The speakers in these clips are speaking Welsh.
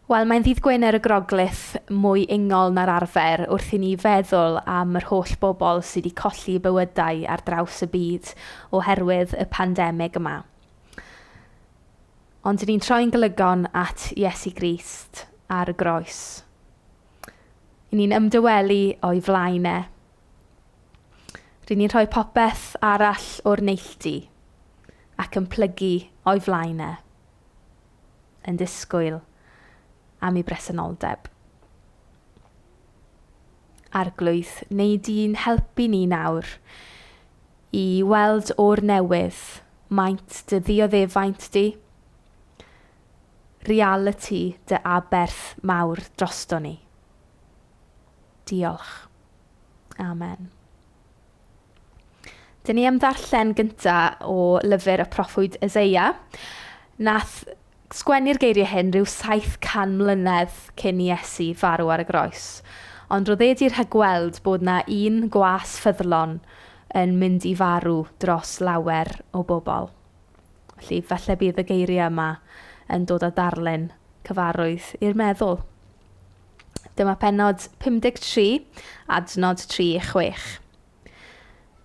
Wel, mae'n ddydd Gwener y Groglith mwy ingol na'r arfer wrth i ni feddwl am yr holl bobl sydd wedi colli bywydau ar draws y byd oherwydd y pandemig yma. Ond 'y ni'n troi'n golygon at Iesu Grist ar y groes. 'Y ni'n ymdywelu o'i flaen e. Ry'n ni'n rhoi popeth arall o'r neilltu ac yn plygu o'i flaen e, yn disgwyl am ei bresenoldeb. Arglwydd, neu di'n helpu ni nawr i weld o'r newydd maint dy ddioddefaint di, realiti dy aberth mawr drosto ni. Diolch. Amen. Dyn ni am ddarllen gynta o lyfr y proffwyd Eseia. Nath sgwennu'r geiriau hyn rhyw 700 mlynedd cyn i Iesu farw ar y groes. Ond roedd e 'di rhagweld bod 'na un gwas ffyddlon yn mynd i farw dros lawer o bobl. Felly falle bydd y geiriau yma yn dod â darlun cyfarwydd i'r meddwl. Dyma pennod 53, adnod 3-6.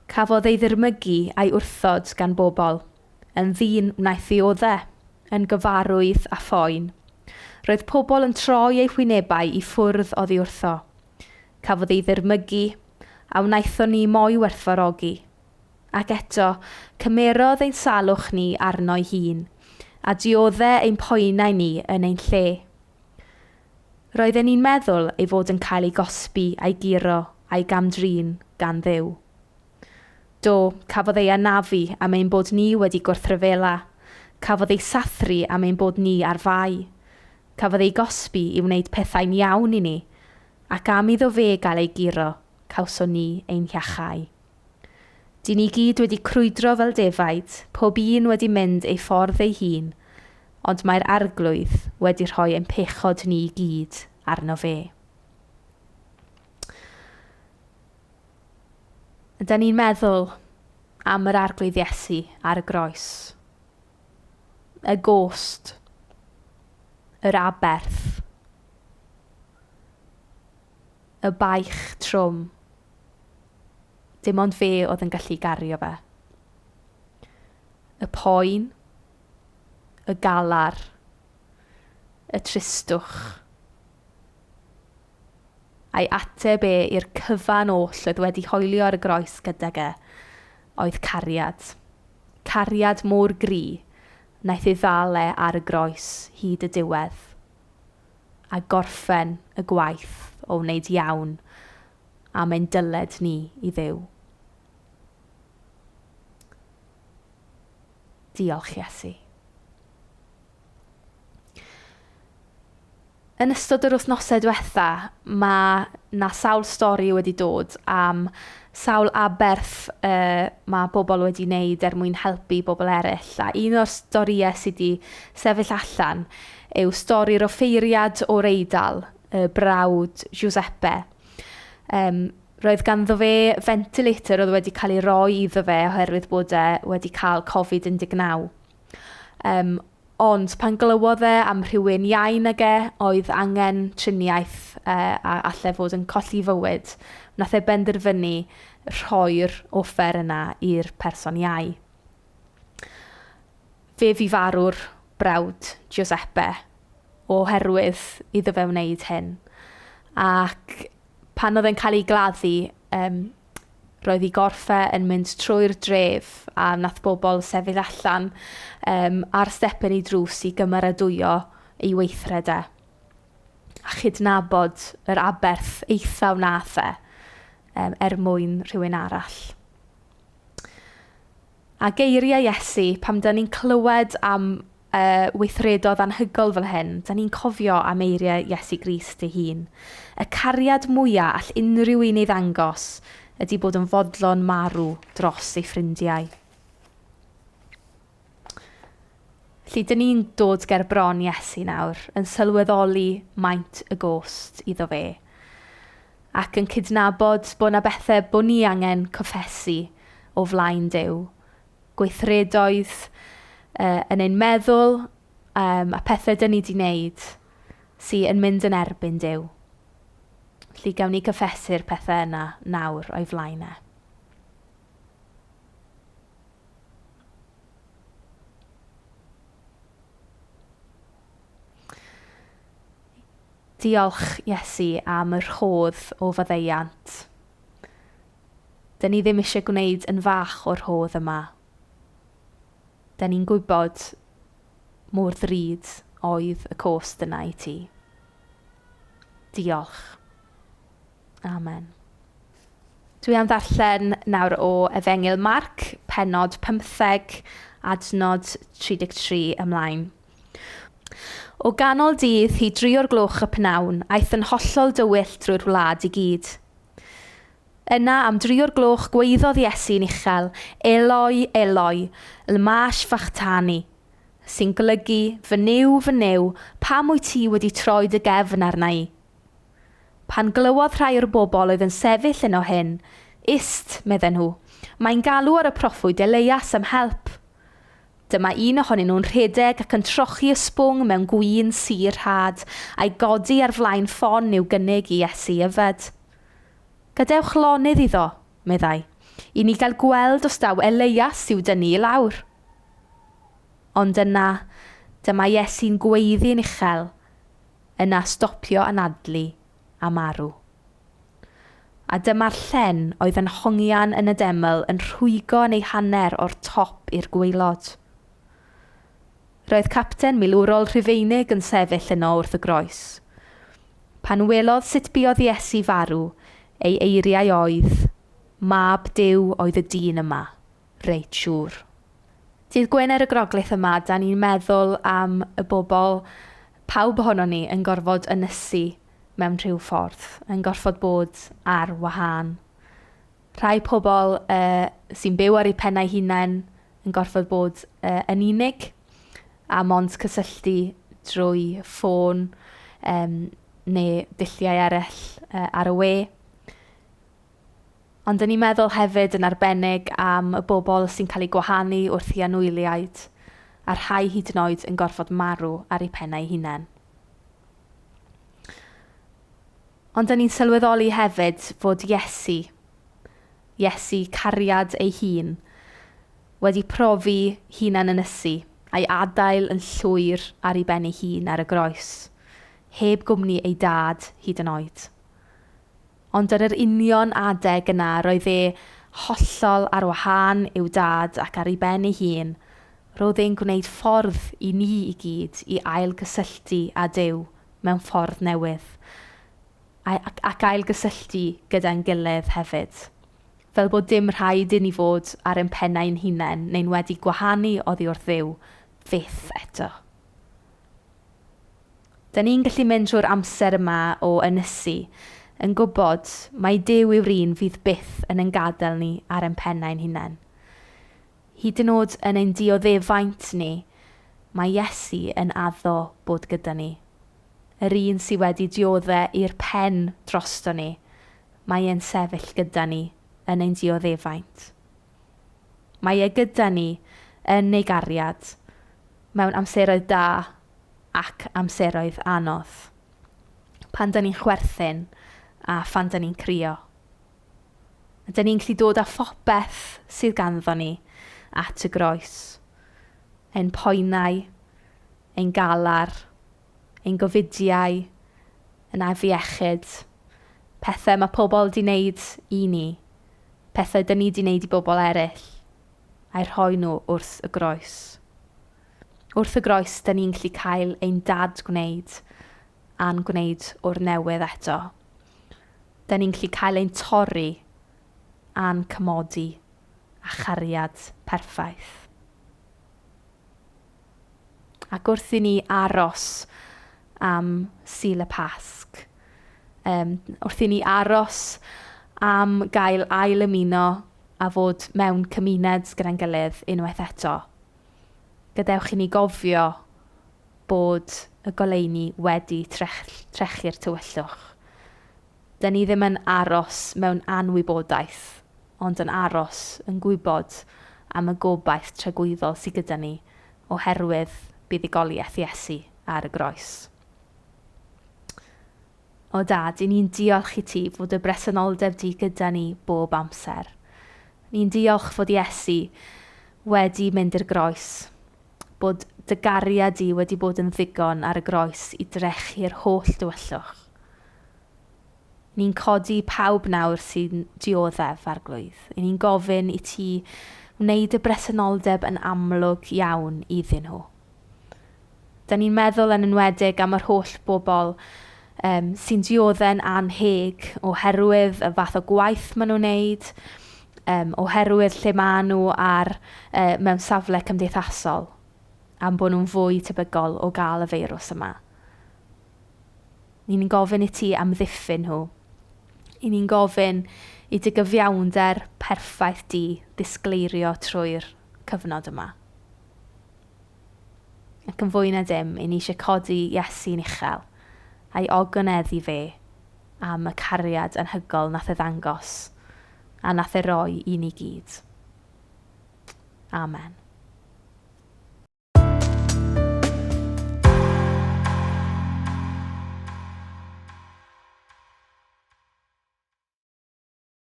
Cafodd ei ddirmygu a'i wrthod gan bobl. Yn ddyn wnaeth ddioddef, yn gyfarwydd a phoen. Roedd pobl yn troi eu hwynebau i ffwrdd oddi wrtho. Cafodd ei ddirmygu, a wnaethon ni mo'i werthfawrogi. Ac eto, cymerodd ein salwch ni arno'i hun, a dioddef ein poenau ni yn ein lle. Roedden ni'n meddwl ei fod yn cael ei gosbi a'i guro a'i gam-drin gan Dduw. Do, cafodd ei anafu am ein bod ni wedi gwrthryfela. Cafodd ei sathru am ein bod ni ar fai. Cafodd ei gosbi i wneud pethau'n iawn i ni, ac am iddo fe gael ei guro, cawson ni ein hiachau. Dyn ni gyd wedi crwydro fel defaid, pob un wedi mynd ei ffordd ei hun, ond mae'r Arglwydd wedi rhoi ein pechod ni i gyd arno fe. Ydy ni'n meddwl am yr Arglwydd Iesu ar y groes? Y gost, yr aberth, y baich trwm. Dim ond fe oedd yn gallu gario fe. Y poen, y galar, y tristwch. A'i ateb e i'r cyfan oll oedd wedi hoelio ar y groes gydag e oedd cariad. Cariad mor gry wnaeth ei ddal e ar y groes hyd y diwedd a gorffen y gwaith o wneud iawn am ein dyled ni i Dduw. Diolch, Iesu. Yn ystod yr wythnosau diwetha, mae 'na sawl stori wedi dod am sawl aberth mae bobl wedi wneud er mwyn helpu bobl eraill. A un o'r storïau sy 'di sefyll allan yw stori'r offeiriad o'r Eidal, y brawd Giuseppe. Roedd ganddo fe ventilator oedd wedi cael ei roi iddo fe oherwydd bod e wedi cael Covid-19. Ond pan glywodd e am rhywun iau nag e oedd angen triniaeth a allai fod yn colli fywyd, wnaeth e benderfynu rhoi'r offer yna i'r person iau. Fe fu farw'r brawd Giuseppe oherwydd iddo fe wneud hyn. Ac pan oedd e'n cael ei gladdu, roedd ei gorff e yn mynd trwy'r dref a wnaeth bobl sefyll allan ar stepen ei drws i gymeradwyo ei weithred e a chydnabod yr aberth eitha wnaeth e er mwyn rhywun arall. A geiriau Iesu, pam dan ni'n clywed am weithredoedd anhygoel fel hyn, dan ni'n cofio am eiriau Iesu Grist ei hun. Y cariad mwyaf all unrhyw un ei ddangos ydy bod yn fodlon marw dros ei ffrindiau. Felly, dan ni'n dod ger bron Iesu nawr, yn sylweddoli maint y gost iddo fe, ac yn cydnabod bod 'na bethau bod ni angen cyffesu o flaen Duw. Gweithredoedd yn ein meddwl a pethau dan ni 'di wneud. sy'n yn mynd yn erbyn Duw. Felly gawn ni cyffesu'r pethau yna nawr o'i flaen e. Diolch, Iesu, am y rhodd o faddeuant. Dyn ni ddim eisiau gwneud yn fach o'r rhodd yma. Dyn ni'n gwybod mor ddrud oedd y cost yna i ti. Diolch. Amen. Dwi am ddarllen nawr o Efengyl Marc, pennod 15, adnod 33 ymlaen. O ganol dydd hi dri o'r gloch y pnawn, aeth yn hollol dywyll drwy'r wlad i gyd. Yna am dri o'r gloch gwaeddodd Iesu'n uchel, Eloi, Eloi, lama sabachthani, sy'n golygu, fy Nuw, fy Nuw, pam wyt ti wedi troi dy gefn arna i? Pan glywodd rhai o'r bobl oedd yn sefyll yno hyn, Ist, medden nhw, mae'n galw ar y proffwyd Eleias am help. Dyma un ohonyn nhw'n rhedeg ac yn trochi ysbwng mewn gwin sur rhad a'i godi ar flaen ffon i'w gynnig i Iesu yfed. Gadewch lonydd iddo, meddai, i ni gael gweld os daw Eleias i'w dynnu i lawr. Ond yna, dyma Iesu'n gweiddi'n uchel, yna stopio anadlu a marw. A dyma'r llen oedd yn hongian yn y deml yn rhwygo yn ei hanner o'r top i'r gwaelod. Roedd capten milwrol Rhufeinig yn sefyll yno wrth y groes. Pan welodd sut buodd Iesu farw, ei eiriau oedd, Mab Duw oedd y dyn yma, reit siŵr. Dydd Gwener y Groglith yma, da ni'n meddwl am y bobl, pawb ohonon ni yn gorfod ynysu mewn rhyw ffordd, yn gorfod bod ar wahân. Rhai pobl sy'n byw ar eu pennau hunain yn gorfod bod yn unig a mond cysylltu drwy ffôn neu dulliau eraill ar y we. Ond dan ni'n meddwl hefyd yn arbennig am y bobl sy'n cael eu gwahanu wrth eu anwyliaid a rhai hyd yn oed yn gorfod marw ar eu pennau hunain. Ond dan ni'n sylweddoli hefyd fod Iesu, Iesu cariad ei hun, wedi profi hunan ynysu a'i adael yn llwyr ar ei ben ei hun ar y groes, heb gwmni ei dad hyd yn oed. Ond ar yr union adeg yna roedd e hollol ar wahân i'w dad ac ar ei ben ei hun, roedd e'n gwneud ffordd i ni i gyd i ailgysylltu â Duw mewn ffordd newydd ac ailgysylltu gyda'n gilydd hefyd. Fel bod dim rhaid i ni fod ar ein pennau'n hunain neu'n wedi gwahanu oddi wrth Dduw fyth eto. Dan ni'n gallu mynd trwy'r amser yma o ynysu yn gwybod mai Duw yw'r un fydd byth yn ein gadael ni ar ein pennau'n hunain. Hyd yn oed yn ein dioddefaint ni, mae Iesu yn addo bod gyda ni. Yr un sydd wedi dioddef i'r pen drosto ni, mae e'n sefyll gyda ni yn ein dioddefaint. Mae e gyda ni yn ei gariad, mewn amseroedd da ac amseroedd anodd. Pan dan ni'n chwerthin a phan dan ni'n crio. A dan ni'n gallu dod â phopeth sydd ganddo ni at y groes. Ein poenau, ein galar, ein gofidiau, yn afiechyd, pethau mae pobl 'di wneud i ni, pethau dan ni 'di wneud i bobl eraill, a'i rhoi nhw wrth y groes. Wrth y groes, dan ni'n gallu cael ein dad gwneud a'n gwneud o'r newydd eto. Dan ni'n gallu cael ein torri a'n cymodi â chariad perffaith. Ac wrth i ni aros am Sul y Pasg, wrth i ni aros am gael ail ymuno a fod mewn cymuned gyda'n gilydd unwaith eto, gadewch i ni gofio bod y goleuni wedi trechu'r tywyllwch. Dan ni ddim yn aros mewn anwybodaeth, ond yn aros yn gwybod am y gobaith tragwyddol sydd gyda ni oherwydd buddugoliaeth Iesu ar y groes. O dad, i ni'n diolch i ti fod y bresenoldeb di gyda ni bob amser. Ni'n diolch fod Iesu wedi mynd i'r groes, bod dy gariad di wedi bod yn ddigon ar y groes i drechu'r holl dywyllwch. Ni'n codi pawb nawr sy'n dioddef arglwydd. I ni'n gofyn i ti wneud y bresenoldeb yn amlwg iawn iddyn nhw. Da ni'n meddwl yn enwedig am yr holl bobl um, sy'n diodde'n anheg oherwydd y fath o gwaith maen nhw'n wneud, um, oherwydd lle maen nhw ar, mewn safle cymdeithasol, am bod nhw'n fwy tebygol o gael y feirws yma. Ni'n gofyn i ti amddiffyn nhw. I ni'n gofyn i dy gyfiawnder perffaith di ddisgleirio trwy'r cyfnod yma. Ac yn fwy na dim, i ni eisiau codi Iesu'n uchel a'i ogoneddu fe am y cariad anhygoel nath e ddangos a nath e roi i ni gyd. Amen.